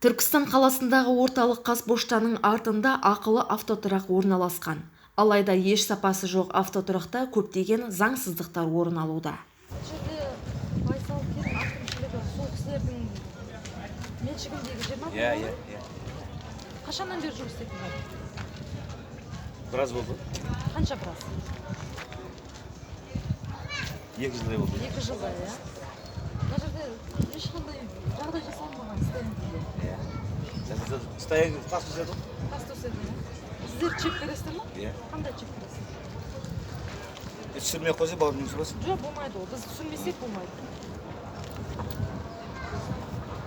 Түркістан қаласындағы орталық Қазпоштаның артында ақылы автотұрақ орналасқан. Алайда еш сапасы жоқ автотұрақта көптеген заңсыздықтар орын алуда. Бұл жерде Байсал Керім әкімшілігі, сол кісілердің меншігіндегі жер ма? Иә, иә, иә. Қашаннан бері жұмыс істейтін бар? Біраз болды. Қанша біраз? 2 жылдай болды. 2 жылдай, иә. Мына жерде ешқандай жағдай жасалынбаған стоянкада. Иә. Стоянка тас төседі ғой. Тас төседі, иә. Сіздер чек бересіздер ма? Иә. Қандай чек бересіз? Түсірмей ақ қойса, бауырым, жұмыс. Жоқ, болмайды ол. Біз түсірмесек, болмайды.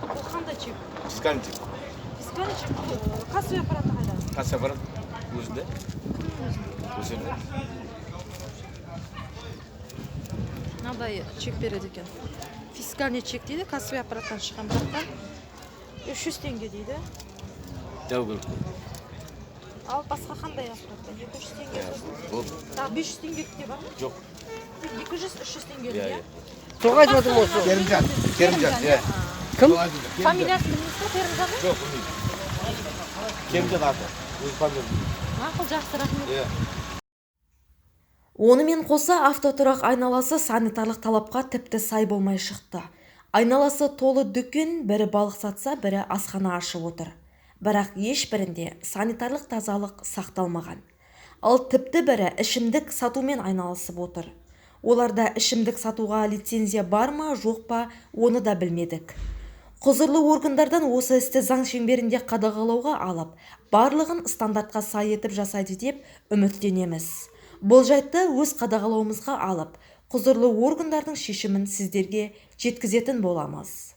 Бұл қандай чек? Фискальный чек. Фискальный чек. Кассовый аппараты қайда? Касса аппарат өзінде. Кімнің өзінде? Өздерінде. Мынандай чек береді екен, фискальный чек дейді, кассовый аппараттан шыққан. Бірақ та 300 теңге дейді. Жабу керек қой. Ал басқа қандай аппаратта 200 теңге? Иә. Сосын Болды. тағы 500 теңгелік те бар ма? Жоқ. Тек 200, 300 теңгелік. Иә, Иә. иә. Соға айтып отырмын осы. Керімжан. Керімжан, иә. Кім? Фамилиясын білмейсіз ба Керімжанның? Жоқ, білмеймін. Керімжан аты. Өз фамилиясын білмеймін. Мақұл, жақсы, рахмет. Иә. Онымен қоса, автотұрақ айналасы санитарлық талапқа тіпті сай болмай шықты. Айналасы толы дүкен, бірі балық сатса, бірі асхана ашып отыр. Бірақ ешбірінде санитарлық тазалық сақталмаған. Ал тіпті бірі ішімдік сатумен айналысып отыр. Оларда ішімдік сатуға лицензия бар ма, жоқ па, оны да білмедік. Құзырлы органдардан осы істі заң шеңберінде қадағалауға алып, барлығын стандартқа сай етіп жасайды деп үміттенеміз. Бұл жайтты өз қадағалауымызға алып, құзырлы органдардың шешімін сіздерге жеткізетін боламыз.